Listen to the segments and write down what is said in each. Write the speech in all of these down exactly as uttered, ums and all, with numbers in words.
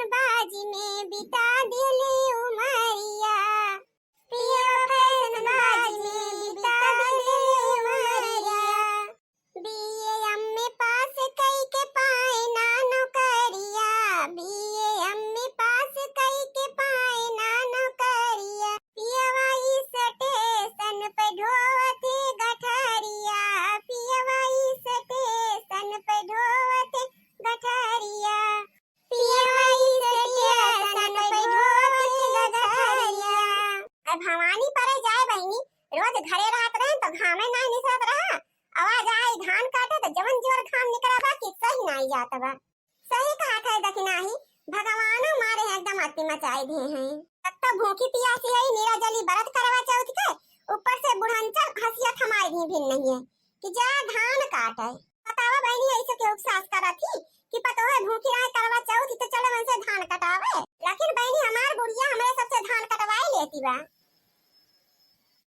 बाजी में बिता दिहले उमरिया, पियवा फैशन बाजी में बिता दिहले उमरिया। बीए एमए पास कई के पाए ना नौकरिया, बीए एमए पास कई के पाए ना नौकरिया। पियवा स्टेशन पे ढोवत गठरिया, पियवा स्टेशन पे ढोवत गठरिया। पियवा स्टेशन पे ढोवत गठरिया। अब भवानी परे जाए बहिनी, रोज घरे रहत रहे तो घामे ना निसरत रहा। अब आ जाए धान काटे तो जवन जोर घाम निकरा बा कि सही नाई जात बा। सही कहत है दखिनाही, भगवानो मारे एकदम अति मचाई दिए हैं। तब तो भूखी पियासी है, निरा जली बरत करवा चौथ के, ऊपर से बुढ़ंचल हंसिया थमाई दी भिन नहीं है कि जा धान काटे। बतावा बहिनी, ऐसे केहू के सास करत ही कि पतोहे भूखी रहे करवा चौथ तो चले मन से धान कटावे, लेकिन बहिनी हमार बुढ़िया हमरे सबसे धान कटवाई लेती बा।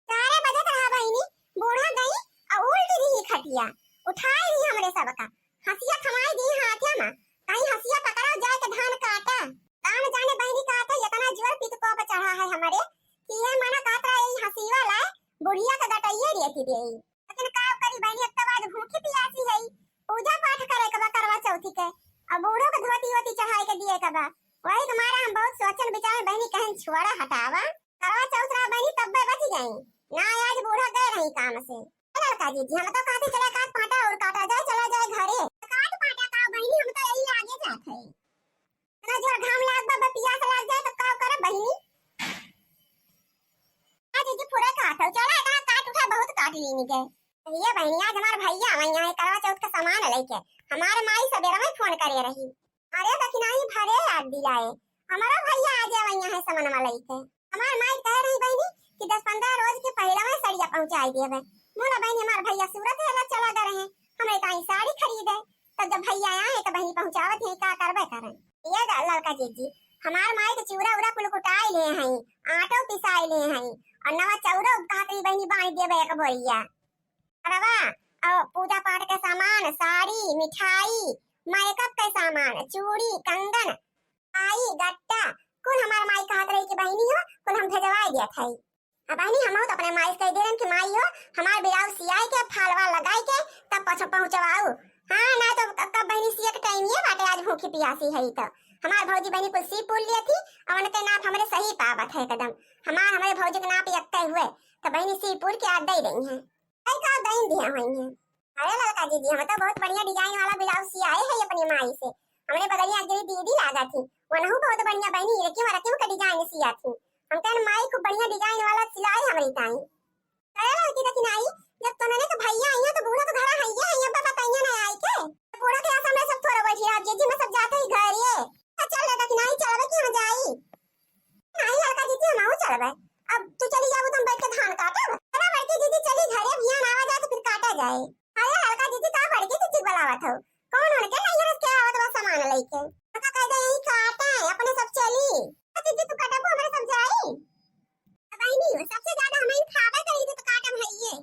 चारे बजत रहा बहिनी, बूढ़ा गई और उल्टी दी खटिया, उठाई दी हमरे सबका, हंसिया थमाई दी हाथे में, कहीं हंसिया पकड़ा जाए के धान काटा। का न जाने बहिनी कहत है, इतना जोर पितकोप चढ़ा है हमरे कि ये मना कहत रहा, यही हंसीवा लाए बुढ़िया के गटइये रेती देई। लेकिन का करी बहिनी, अब तो आज भूखी पियासी है, पूजा पाठ करे के बा करवा चौथी के, अब बूढ़ो के धोती वोती चढ़ाए के दिए के बा। वही के मारे हम बहुत सोचन विचारन बहिनी, कहन छोड़ा हटावा, करवा चौथ रहा बहिनी तब्बे बच गई, ना आज बूढ़ा गए रही काम से। ए ललका जीजी, हम तो कहते चला काट पाटा और काटा जाए, चला जाए घरे। काट पाटा का बहिनी, हम तो यही आगे जात है। इतना जोर घाम लाग बा, बा पियास लाग जाए तो का करे बहिनी? आज जीजी पूरा काट हो, चला इतना काट उठा, बहुत काट लीनी के। ये बहिनी, आज हमार भैया वहीं आए करवा चौथ का सामान लेके, हमार माई सवेरे में फोन करे रही। अरे दखिनाही भरे याद दिलाए, हमारा भैया आज वहीं है सामान लेके। हमार माई कह रही बहिनी कि दस पन्द्रह रोज के पहले में सड़िया पहुँचाई देवे। मोला बहिनी, हमार भैया सूरत हेला चला गए रहे, हमें ताई साड़ी खरीदे। तब जब भैया आए तो बहिनी पहुँचावत है, का करबे करे। ये गा ललका जीजी, हमार माई के चिउरा उरा कुल कुटाई ले हैं, आटो पिसाई ले हैं और नवा चौरो कहत रही बहिनी बांध देबे एक बोरिया। अरवा और पूजा पाठ के सामान, साड़ी, मिठाई, मेकअप के सामान, चूड़ी, कंगन, आई, गट्टा, कुल हमार माई कहत रही कि बहिनी हो, कुल हम भेजवाई दिया था। अब बहिनी, हमहू तो अपने माई से कह दे रहन कि माई हो, हमार ब्लाउज सियाई के, फालवा लगाई के, तब पछ-, पहुँचवाऊ। हाँ, ना तो अब कब बहिनी सिए के टाइम ये बाटे, आज भूखी पियासी है तो। हमार भौजी बहिनी कुल सी पुल लिया थी, और उनके नाप हमरे सही पावत है एकदम। हमार, हमरे भौजी के नाप यक्के हुए, तो बहिनी सी पुल के आज दे रही हैं। कई का दइन दिया हुई हैं। अरे ललका जीजी, हम तो बहुत बढ़िया डिजाइन वाला ब्लाउज सियाए है अपनी माई से। हमरे बगलिया एक जनी दीदी लागा थी, वनहु बहुत बढ़िया बहिनी, इरकी वरकी के डिजाइन सिया थी। हम कहन माई खूब बढ़िया डिजाइन वाला सिलाई हमरी ताई। अरे ललकी दखिनाई, जब तोनने के भैया आई है तो बूढ़ा तो घरा है, ये है, अब बताइए ना आई के। बूढ़ा के आसा में सब थोड़ा बैठी, आप जीजी में सब जाते ही घर ये। तो चल रे दखिनाई, चलबे कि हम जाई? नहीं ललका जीजी, हम आऊ चलबे। अब तू चली जाबू तो हम बैठ के धान काटब। चला बड़की जीजी चली घरे, बिहान आवा जाए तो फिर काटा जाए। अरे ललका जीजी का बड़की जीजी बुलावत हो? कौन उनके नहीं रस के आवत बा सामान लेके? तो कह दे यही काटे, अपने सब चली। तो जीजी तू कटबू हमरे सब जाई? तो बहिनी, सबसे ज्यादा हमें खावे के लिए तो काटम है ये।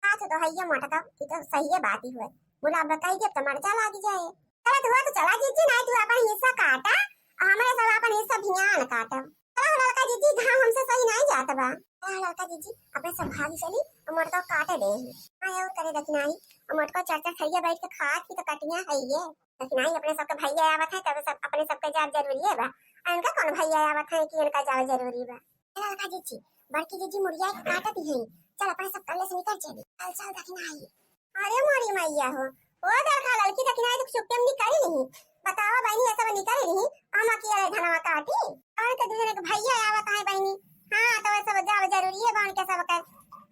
बात तो है ये मोटका, ई तो सही है बात ही हुए। गुलाब बताई जब तो मर्चा लागी जाए। चला तू तो चला जीजी, ना तू अपन हिस्सा काटा, और हमारे सब अपन हिस्सा भियान काटा। चला हो ललका जीजी, घाम हमसे सही नहीं जात बा। हाँ ललका जीजी, अपने सब भागी चली, और मोटका काटे दे ही। हाँ और करे दखिनाही, और मोटका चार चार थरिया बैठ के खात ही तो कटिया है ये। दखिनाही अपने सबके भैया आवत है, तब सब अपने सबके जाब जरूरी है बा। और इनका कौन भैया आवत है कि इनका जाब जरूरी बा? ए ललका जीजी, बड़की जीजी मुड़िया के काटत ही हैं। चल, अपने सब कल्ले से निकल चली। चल, चल, दखिनाही। अरे मोरी मैया हो, ओ देखा ललकी दखिनाही तो चुपके में निकल नहीं। बतावा बहिनी, ये सब निकल नहीं, हम अकेले धनवा काटी। और के दूसरे के भैया आवत है बहिनी। हाँ, तो ये सब जाब जरूरी है बन के सब कर।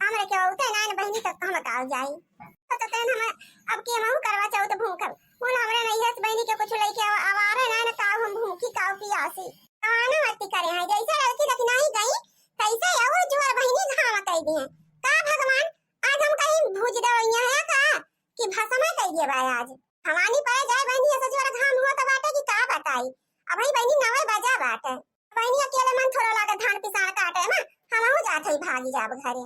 हमरे के उते नाइन बहिनी तक हम काल जाई। तो तेन हम अब के महू करवा चौथ भूखब। बोल हमरे नहीं है बहिनी के कुछ लेके आवा, आवारे नाइन काऊ हम भूखी काऊ पियासी। कमाना मत करे हैं, जैसे ललकी दखिनाही गई, तैसे और जुआर बहिनी घावा कह दिए। का भगवान, आज हम कहीं भूज दवैया है का कि भसमा कह दिए बा आज? भवानी परे जाए बहिनी, ऐसा जुआर घाम हुआ तो बाटे कि का बताई। अब ही बहिनी नवे बजा बाटे। बहिनी अकेले मन थोड़ा लागे धान पिसान काटे में, हमहू जात हई भागी जाब घरे।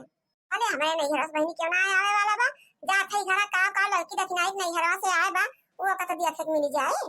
अरे हमरे नैहरा से बहिनी क्यों ना आवे वाला बा, जात हई घरा का, का ललकी दखिनाई नैहरा से आए बा, वो कत दिया खेत मिल जाए।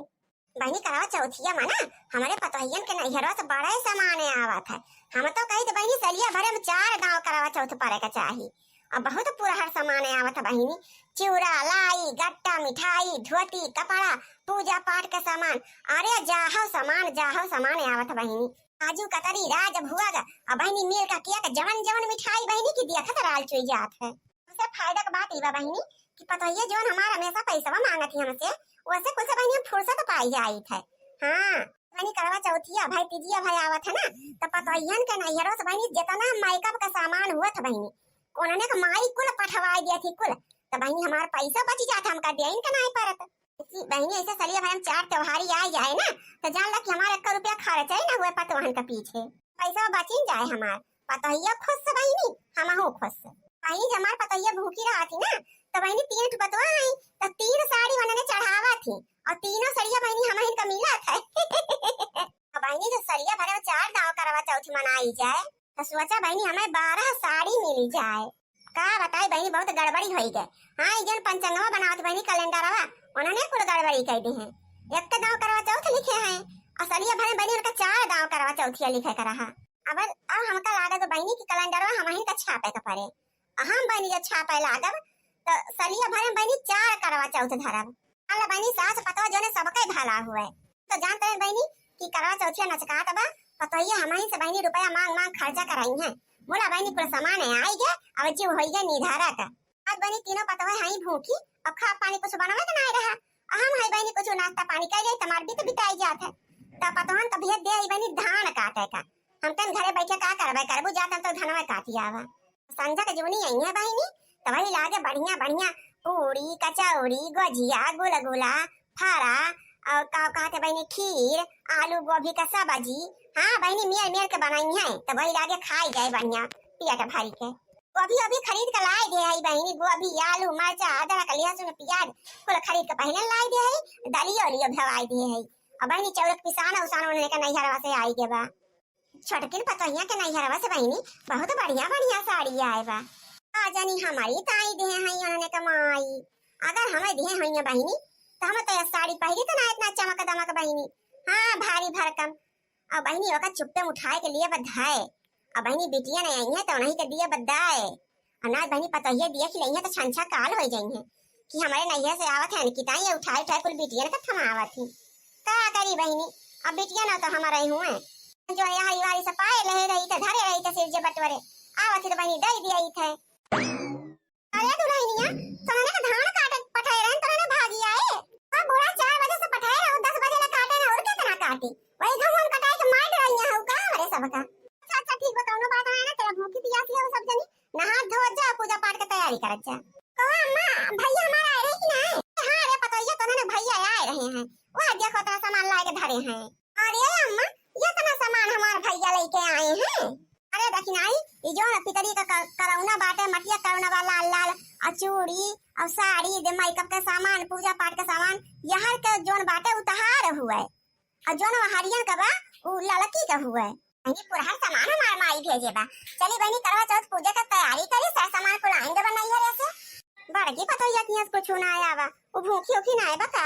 बहिनी, करवा चौथिया मा ना हमरे पतोहियन के नैहरवा से बड़े सामान आवत है। हम तो कही तो बहिनी, सलिया भरे मा चार दांव करवा चौथ परे के चाही। अब बहुत पुरहर सामान आवत है बहिनी, चिउरा, लाई, गट्टा, मिठाई, धोती, कपड़ा, पूजा पाठ के सामान, अरे जाहो सामान, जाहो सामान आवत है बहिनी। काजू कतरी, राज भुआ गा, अब बहिनी मिल का किया का जवन जवन मिठाई बहिनी की दिया खतराल चुई जात है। उसे फायदा का बात ई बा बहिनी कि पतोहिया जवन हमार हमेशा पैसवा मांगत ही हमसे, वसे कुछ बहिनी हम फुर्सत पाई जाइत है। हाँ, बहिनी करवा चौथिया भाई तीजिया भाई आवत है ना, तो पतोहियन के नैहरों से बहिनी जितना मेकअप का सामान हुआ था बहिनी, उन्होंने का माई कुल पठवाई दिया थी कुल, तो बहिनी हमार पैसा बची जात, हमका देइन का नाई परत। ऐसी बहिनी ऐसे सलिया भरे मा चार त्योहारी आ जाए ना, तो जान ला कि हमार एक रुपया खर्चा ही ना हुए पतोहन के पीछे, पैसा बचिन जाए हमार। पतोहिया खुश बहिनी, हमहू खुश। बहिनी जब हमार पतोहिया भूखी रहती ना, तो बहिनी तीन ठो पतोह आई, तो तीन साड़ी उन्होंने चढ़ावा थी, और तीनों सड़िया बहिनी हम इनका मिला था। तो बहिनी जो सलिया भरे मा चार दांव करवा चौथ मनाई जाए, तो सोचा बहिनी हमें बारह साड़ी मिली जाए। का बताई बहिनी, बहुत गड़बड़ी होई गए। हाँ, ई जन पंचंगवा बनावत बहिनी कैलेंडरवा, उन्होंने कुल गड़बड़ी कर दी है। एक के दांव करवा चौथ लिखे हैं, और सलिया भरे बहिनी उनका चार दांव करवा चौथिया लिखे का रहा। अब, अब हमका लागत बहिनी कि कैलेंडरवा हमहिन का छापे के पड़े। आ हम बहिनी जब छापे लागब, तो सलिया भरे बहिनी चार करवा चौथ धरब। अल्लाह बहिनी, सास पतोह जोने सबके भला हुए। तो जानते हैं बहिनी कि करवा चौथिया नचकात बा, पतोहिया हमही से बहिनी रुपया मांग मांग खर्चा कराई हैं। बोला बहिनी, कुल सामान है आई गे, अब जीव होई गे निधारा का। आज बहिनी तीनों पतोह हई भूखी, अब खा पानी कुछ बनवे के नाई रहा। आ हम हई बहिनी कुछ नाश्ता पानी कर जाई, तमार बीत बिताई जात है। तो पतोहन का भेज दे आई बहिनी धान काटे का। हम तन घरे बैठे का करबे, करबू जात हम तो धनवे काटी आवा। संझा के जूनी आई है बहिनी, तो वही लागे बढ़िया बढ़िया पूड़ी, कचौड़ी, गोजिया, गुलगुला, फरा, और का कहते बहिनी, खीर, आलू गोभी का सब्जी। हाँ बहिनी, मेर मेर के बनाई है, तो वही लागे खाई जाए बढ़िया पेट भरी के। गोभी ओभी खरीद के लाई दे है बहिनी, गोभी, आलू, मरचा, अदरक, लहसुन, प्याज कुल खरीद के पहले लाई दे है, दलियो उलियो भेवाई दे है। और बहिनी चौरक पिसान उसान उन्होंने के नैहरवा से आई के बा। छोटकिन पतोहिया के नैहरवा से बहिनी बहुत बढ़िया बढ़िया साड़ी आए बा। का जानी हमारी ताई दिहे हैं उन्होंने कमाई। अगर हमें दिहे होइया बहिनी, तो हम तो ये साड़ी पहिरी तो ना इतना चमक दमक बहिनी। हाँ, भारी भरकम। अब बहिनी ओका चुप्पे उठाए के लिए बधाए। अब बहिनी बिटिया नहीं आई है तो उन्हीं के दिए बधाए। और ना बहिनी पतोहिया दिए खिलाई है तो छंछा काल हो जाई है कि हमारे नैहर से आवत है कि ताई ये उठाए उठाए कुल बिटियन का थमावत ही। का करी बहिनी, अब बिटिया ना तो हमारे ही हुए। जो यहाँ इवारी से पाए लहे रही तो धरे रही तो सिर जे बटवरे। आवत ही तो बहिनी दे दिया ही थे। अरे दुल्हनिया, तोहने के धान काटे पठाए रहन, तोहने भागी आए। अब बूढ़ा चार बजे से पठाए रहो, दस बजे ले काटे ना, और कितना काटी? वही घाम कटाए के मार रही है, का हमरे सबका। अच्छा, अच्छा, ठीक बा, कौनो बात ना है ना, तेरा भूखी पियासी है वो सब जनी, नहा धो जा, पूजा पाठ के तैयारी करत जा। कहो अम्मा, भैया हमारा आए रहे कि ना? हाँ रे पतोहिया, तोहने भैया आए रहे हैं, वह देखो तेरा सामान लाए के धरे हैं। अरे अम्मा, ये इतना सामान हमार भैया लेके आए हैं। अरे दखिनाई, ई जोन पितरी का क-, करौना बाटे, मटिया करौना वाला लाल लाल, आ चूड़ी, और साड़ी, दे मेकअप के सामान, पूजा पाठ के सामान, यहर के जोन बाटे उतहार हुए, और जोन वहरियन का बा, उ लड़की का हुए। बहिनी, पुरहर सामान हमार माई भेजे बा। चली बहिनी, करवा चौथ पूजा का तैयारी करी, सर सामान कुल आइन देबा नैहरे से। बड़की पतोहिया किहाँ से कुछ ना आया बा, उ भूखी उखी ना आए बा का?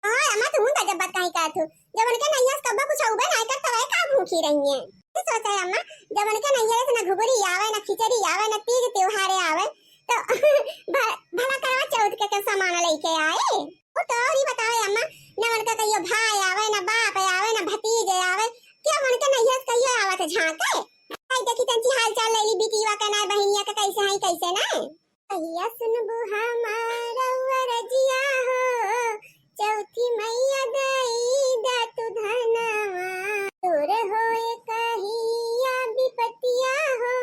हाँ अम्मा, तू गजब बात काहे कहत हूँ? जब उनके नैया से कब्बो कुछ उबे नाई करत रहे, का भूखी रही है? ये सोचा है अम्मा, जब उनके नैया से ना घुघरी आवे, ना खिचड़ी आवे, ना तीज त्योहारे आवे, तो भ-, भला करवा चौथ के, के सामान लेके आए? वो तो और ही बतावे अम्मा, ना उनका कहियो भाई आवे, ना बाप आवे, ना भतीजे आवे, क्या उनके नैया से कहियो आवत झांके? आई देखी तंची हाल चाल ले ली, बिटिया के ना, बहिनिया के कैसे है, कैसे ना? कहिया सुनबू हमार रउआ रजिया हो, चौथी मैया दई दा तू धनवा। तोर होए कहिया विपतिया हो,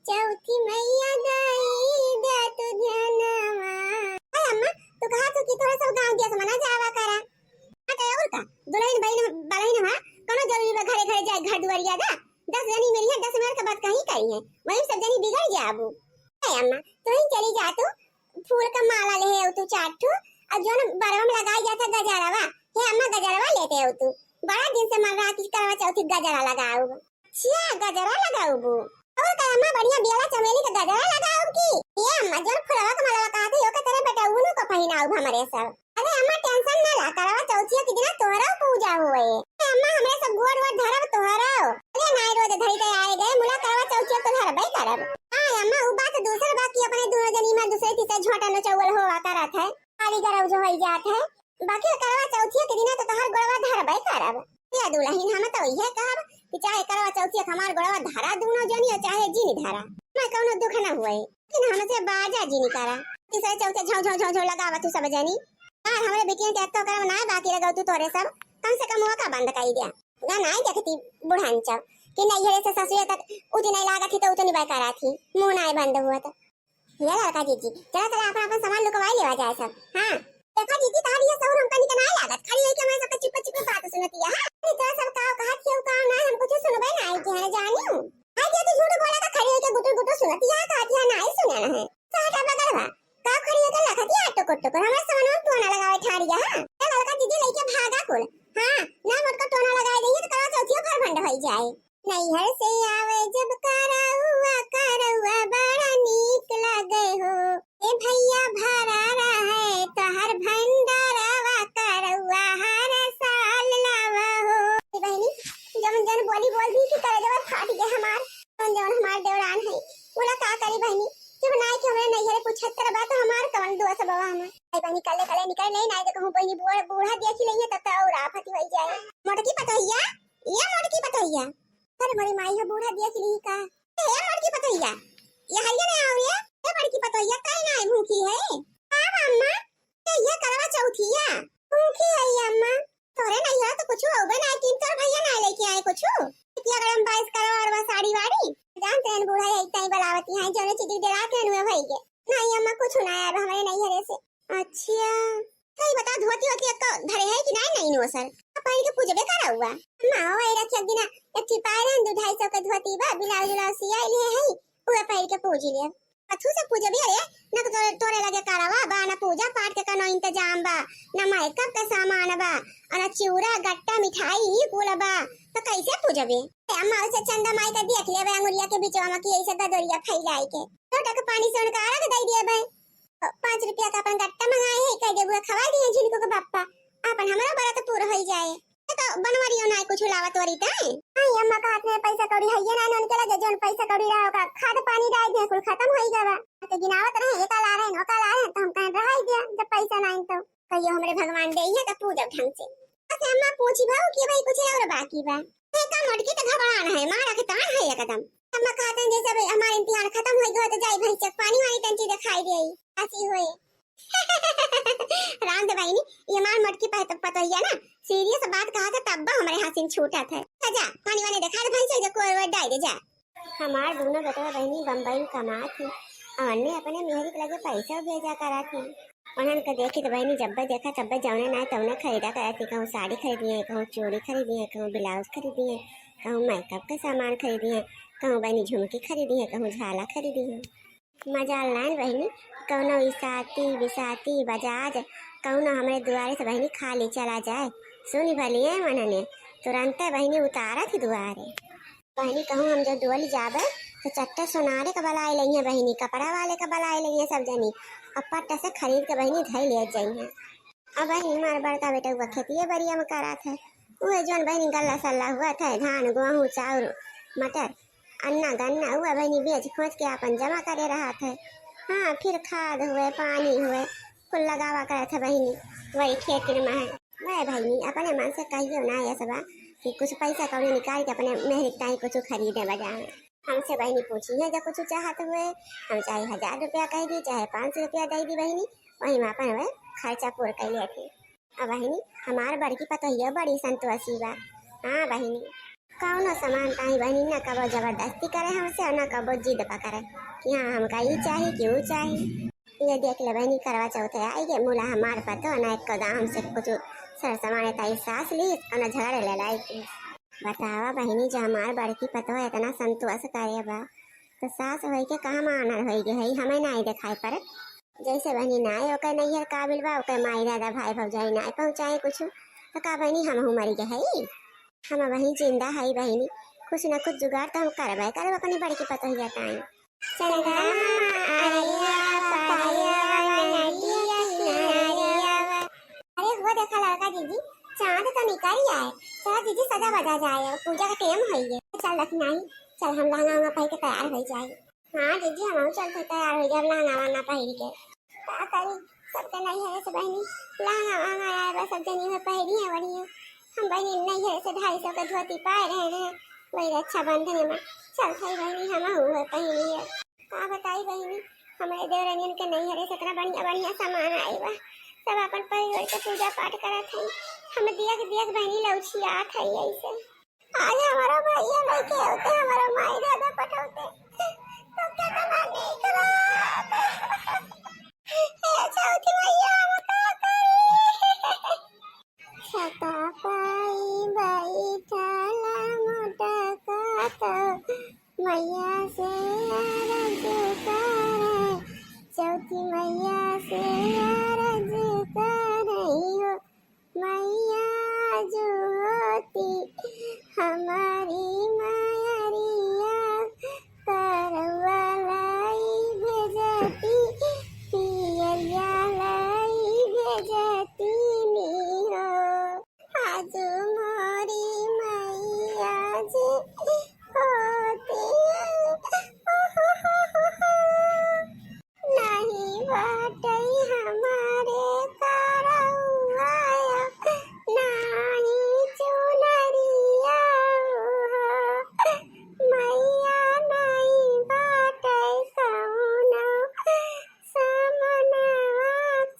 चौथी मैया दई दा तू धनवा। अरे अम्मा, तू कहा तू कि तोरा सब गाँव दिया से मना जावा करा। हाँ, तो और का? दुल्हन बहिन, बलहिन हुआ, कोनो जरूरी बा घरे घरे जाए, घर दुआरिया दा? दस जनी मिली है, दस मेर के बात कहीं करी है, वही सब जनी बिगड़ जाबू। ए अम्मा, तू ही चली जा तू, फूल का माला ले है तू चार ठू, और जोन बरवा में लगाई जाता गजरवा, हे अम्मा गजरवा लेते हो तू, बड़ा दिन से मन रहा कि करवा चौथी गजरा लगाओ। छिया गजरा लगाओ बू, और का अम्मा बढ़िया बेला चमेली का गजरा लगाओ की? ये अम्मा जोन फुलवा का माला कहती हो के तेरे बेटा उनु को पहनाओ हमरे सब। अरे अम्मा टेंशन ना ला, करवा चौथिया के दिना तोहरा हुए। ए अम्मा, हमरे सब गोड़ वोड़ धरब तोहरो। अरे नाई, रोज धरी ते आए गए, मुला करवा चौथिया तो धरबे करब। हाँ अम्मा, उ बात दूसर बा कि अपने दोनों जनी में दूसरे तीसरे झोंटा नचौल होवा करत है, खाली गरौज होई जात है। बाकी करवा चौथिया के दिना तो तोहर गोड़वा धरबे करब। या दुलहिन, हम तो इहे कहब कि चाहे करवा चौथिया के हमार गोड़वा धरा दोनों जनी, और चाहे जिन धरा, मैं कौनो दुख न हुए। लेकिन हमसे बाजा जिन करा। तीसरे चौथे झौ झौ झौ झौ लगावा तू सब जनी। हाँ, हमरे बिटियन के अत्तो करम नाय बाकी लगौ तू तोरे सब। कम से कम ओका बंद कई दिया। ना नाय देखती बुढ़ान चौ कि नैहरे से ससुरे तक उतनी लागत ही तो उतनी बाय करा थी। मुँह नाय बंद हुआ तो। ये लड़का जीजी, चला चला अपन अपन सामान लुकवाई लेवा जाए सब। हाँ। देखा जीजी, तार ये सहूर हमका निक नाय लागत। खड़ी होई के मैं सबके चुप चुप बात सुनती है। हाँ? अरे तोरा सब काव कहत हियो काव ना, हम कुछ सुनबे ना आई के है जानियो। आई के तू झूठ बोला तो खड़ी होई के गुटुर गुटुर सुनती है, कहती है नाय सुने ना है। साटा बगल बा। काव खड़ी होई के लखती है टुकुर टुकुर। हमारे सामान में टोना लगावे ठाड़ी है। हाँ? ये लड़का जीजी लेके भागा कुल। हाँ, ना मोटका टोना लगाए देंगे तो करवा चौथियो भर भंड होई जाए। नैहर से आवे जब करौआ, करौआ बड़ा नीक लागे हो। ए भैया भरा रहे तोहर भंडारवा, करौआ हर साल लावा हो। ए बहिनी, जवन जवन बोली बोल दी कि करेजवा फाट गया हमार। जवन जवन हमार देवरान है, बोला का करी बहिनी, जब नाय के हमरे नैहरे पूछत बा तो हमार कवन दोष बा हमार। ए बहिनी, कले कले निकल ले, नाय तो कहूँ बहिनी बूढ़ा, बूढ़ा देखी लेंगे तब तो और आफत होई जाए। मोटकी पतोहिया, ये मोटकी पतोहिया, अरे मोरी माई है, बूढ़ा देख ली का। ए मोटकी पतोहिया, ये हइया ना आओ रे। ए बड़की पतोहिया, काहे ना आई भूखी है? का अम्मा? ए ये करवा चौथिया भूखी है ये अम्मा। तोरे नहीं है तो कुछ होबे ना, किन तोर भैया ना लेके आए कुछ। इतिया गरम बाइस करवा और साड़ी वाड़ी। जानते हैं बूढ़ा यही ताई बलावती हैं, जौने चीज डरा के अनुए भई गे। नहीं अम्मा, कुछ ना आया अब हमारे नैहरे से। अच्छा, तो ये बता, धोती वोती अक्का धरे है कि नहीं? नहीं नो सर, अब पहन के पूजबे करा हुआ। अम्मा, वही रखे एक दिन एक ठे पाए रहन, दो ढाई सौ के धोती बा, ब्लाउज व्लाउज सियाई लिए है, उहे पहन के पूज लिए। कथू से पूजबे रे, न तो तोरे, तोरे लगे करवा बा, न पूजा पाठ के कनो इंतजाम बा, न मेकअप के सामान बा, और न चिउरा, गट्टा, मिठाई, ई कुल बा, तो कैसे पूजबे? ए अम्मा, उसे चंदा माई का देख लेबे, अंगुरिया के बिचवा में कि ऐसे ददोरिया फैलाई के। लोटा के पानी से उनका अर्घ दे दिए बे। पाँच रुपया का अपन गट्टा मंगाए है, कह देबुआ खवाई दिए झिनको के बप्पा, अपन हमरा बरत पूरा होई जाए। तो बनवरियो ना कुछ लावत वरी तै। आई अम्मा का हाथ में पैसा कौड़ी है ये ना, उनके लगे जौन पैसा कौड़ी रहा होगा, खाद पानी डाल दिए, कुल खत्म होई गवा। तो गिनावत रहे, एका ला रहे, ओका ला रहे, तो हम कहें रहाई दिया, जब पैसा ना तो कहियो हमरे भगवान दे है तो पूजब ढंग से। अच्छा अम्मा पूछी भाऊ कि भाई कुछ और बाकी बा? ए का मोटकी तो घबरान है, मारा के तान है एकदम। अम्मा कहते हैं जैसे अभी हमारे इम्तिहान खत्म हो गए तो जाई भैंस के पानी वानी टंकी दिखाई दे, ऐसी हुई। राम दे बहिनी, ये हमार मोटकी पत-, पतोहिया ना, सीरियस बात कहा था तब हमरे हाथ से छूटा था। जा, जा, पानी वानी दिखा दे भैंस, जो कोई वो डाल दे जा। हमार दोनों बेटवा बहिनी बम्बई में कमात ही, और अन्ने अपने मेहरी के लगे पैसा भेजा करत ही। उन्हन के देखी तो बहिनी जब्बे देखा तब्बे जौने ना तौने खरीदा करत ही, कहूँ साड़ी खरीदी है, कहूँ चूड़ी खरीदी है, कहूँ ब्लाउज खरीदी है, कहूँ मेकअप के सामान खरीदी है, कहूँ बहिनी झुमकी खरीदी है, कहूँ झाला खरीदी है। मजाल नाइन बहिनी, कौनो इसाती, बिसाती, बजाज, कौनो हमरे दुआरे से बहिनी खाली चला जाए। सुनी भलिए मनने, तुरंते बहिनी उतारत ही दुआरे। बहिनी कहूँ हम जो डोली जाबे, तो चट्टे सोनारे का बलाई लइहे बहिनी, कपड़ा वाले का बलाई लइहे सब जनी, और पट्ट से खरीद के बहिनी धई ले जइहे। अब बहिनी हमार बड़का बेटा हुआ खेतिए बरिया में करात है, उहे जौन बहिनी गल्ला सल्ला हुआ था, धान, गेहूँ, चाउर, मटर, अन्ना गन्ना हुआ बहिनी बेच खोज के आपन जमा करे रहत है। हाँ, फिर खाद हुए, पानी हुए, कुल लगावा करत है बहिनी, वही खेत में है। वह बहिनी अपने मन से कहियो ना ऐसा बा कि कुछ पैसा कौड़ी निकाल के अपने मेहरी ताई कुछ खरीदे बजावे। हमसे बहिनी पूछी है जब कुछ चाहत हुए, हम चाहे हजार रुपया कह दी, चाहे पाँच सौ रुपया दे दी बहिनी, वही में अपन वह खर्चा पूर कर लेती। अब बहिनी, हमार बड़की पतोहिया बड़ी संतोषी बा। हाँ बहिनी, कौनो सामान ताई बहिनी न कबो जबरदस्ती करे हमसे और न कबो जिद पकड़े कि हाँ हमका ई चाही कि ऊ चाही। ये देख ले बहिनी, करवा चौथे आई गे, मुला हमार पतो न एक दाम से कुछ सर सामान ताई सास ली और न झगड़े लड़ाई की। बतावा बहिनी, जो हमार बड़की पतो इतना संतोष करे बा, तो सास होई के कहाँ मानर होई गे है, हमें नाई दिखाई पड़त। जैसे बहिनी नाय ओकर नैहर काबिल बा, ओकर माई दादा भाई भौजाई नाय पहुँचाए कुछ, तो का बहिनी हमहू मरी गए हई? हम वही जिंदा हई बहिनी, कुछ न कुछ जुगाड़ तो हम करबे करब अपनी बड़की पतोहिया ताई। चंदा मामा आया, पाया नदिया किनारिया। अरे वो देखा लड़का जीजी, चाँद तो निकल आए, चला जीजी सजा बजा जाए, अब पूजा का टाइम होइ गए। चल दखिनाई, चल हम लहंगा वहंगा पहिर के तैयार होइ जाए। हाँ जीजी, हमहू चलते तैयार होइ जाए लहंगा वहंगा पहिर के। का करी, सबके नैहरे से बहिनी लहंगा वहंगा आए बा, सब जनी हुए पहिरी है बढ़िया। हम बहिनी नैहरे से ढाई सौ के धोती पाए रहे हैं, वही रक्षाबंधन में चलते ही बहिनी हमहू हुए पहिरी है। का बताई बहिनी, हमरे देवरनियन के नैहरे से इतना बढ़िया बढ़िया सामान आए बा, सब अपन परिवार के पूजा पाठ करत हैं। हम दियक दियक बहिनी लौछियात है ऐसे। आज हमारा भैया लेके होते, हमारा माई दादा पटौते, तो कितना नीक रहत। हे चौथी मैया, हम का करी? छता पाई बैठल मोटका तो मैया से अरज करे, चौथी मैया से अरज करे हो। मैया जो होती हमारी मयरिया, करवा लाई भेजती, पियरिया लाई भेजती नी हो। आज मोरी मैया जी होती। नहीं बाटै हमारे करौआ, नाही चुनरिया हो। मैया नहीं बाटै कौनो समनवा,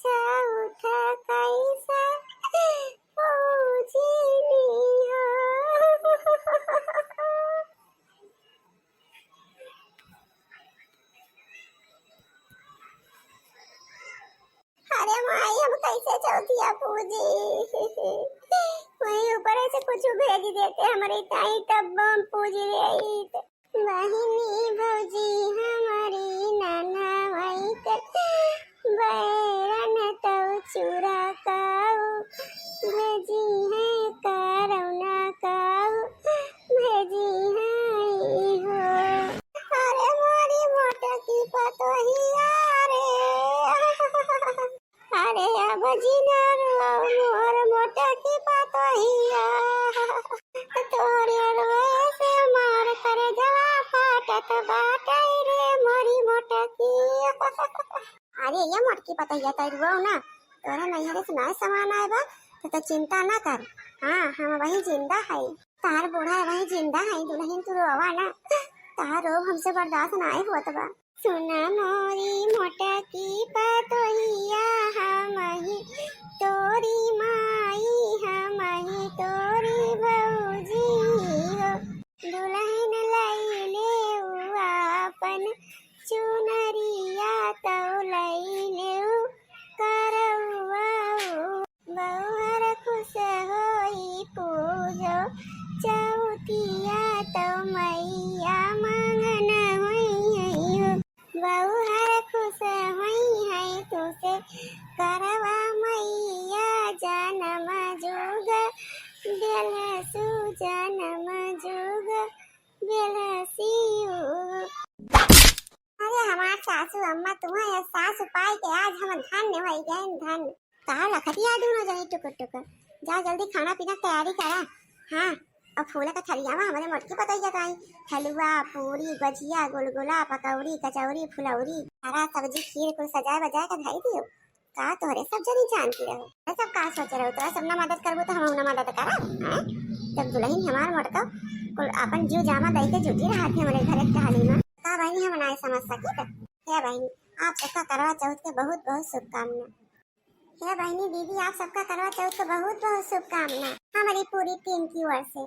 चौथ कैसे पूजनी हो। अरे माई, हम कैसे चौथिया पूजी? वहीं ऊपर से कुछ भेज देते हमरे ताई, तब हम पूज रही। बहिनी भौजी हमारी नाना माई के बैरन तौ चूरा काऊ भेजी है, करौना काऊ भेजी है हो। अरे मोरी मोटकी पतोहिया रे। अरे अब जिनर मोर मोटकी पतोहिया, तोरे अरवे से मार कर जवा फाटत बाटै रे मोरी मोटकी। अरे ये मोटकी पतोहिया, तैरुआ ना, तोरे नैहरे से नया सामान आए बा, तो, तो चिंता ना कर। हाँ, हम वही जिंदा है, तार बूढ़ा वही जिंदा है, दुल्हन तू रोवा ना, तार रोब हमसे बर्दाश्त ना होत बा। सुना मोरी मोटकी पतोहिया, हमही तोरी माई, हमही तोरी भौजी हो। दुल्हन लैले उ आपन चुनरिया, तौ लैले उ करौआ। बउहर खुश होई पूजो चौथिया, तौ मैया मगन होई हो। बउहर खुश होई है तुसे करवा मैया, जनम जुग बेलसु, जनम जुग बेलसी हो। अरे हमार सासू अम्मा, तुम्हें ये सासू पाई के आज हम धन्य होई गए, धन्य। का लखतिया दोनों जनी टुकुर टुकुर? जा जल्दी खाना पीना के तैयारी करा। हाँ, अब फूल का थरिया में हमरे मोटकी पतोहिया का आई। हलवा, पूरी, गजिया, गुलगुला, पकौड़ी, कचौड़ी, फुलौरी, हरा सब्जी, खीर कुल सजाए बजाए के धई दियो। का तोहरे सब जनी जानती रहो? ये सब का सोचे रहो? तोरा सब ना मदद करबो तो हम ना मदद करब, हैं? जब दुल्हन हमार मोटका कुल अपन जीव जामा दई के जुटी रहत है हमरे घरे टहली में। का बहिनी हम ना समझ सकी त? हे बहिनी, आप सबका करवा चौथ के बहुत बहुत शुभकामना। हे बहिनी दीदी, आप सबका करवा चौथ के बहुत बहुत शुभकामना हमारी पूरी टीम की ओर से।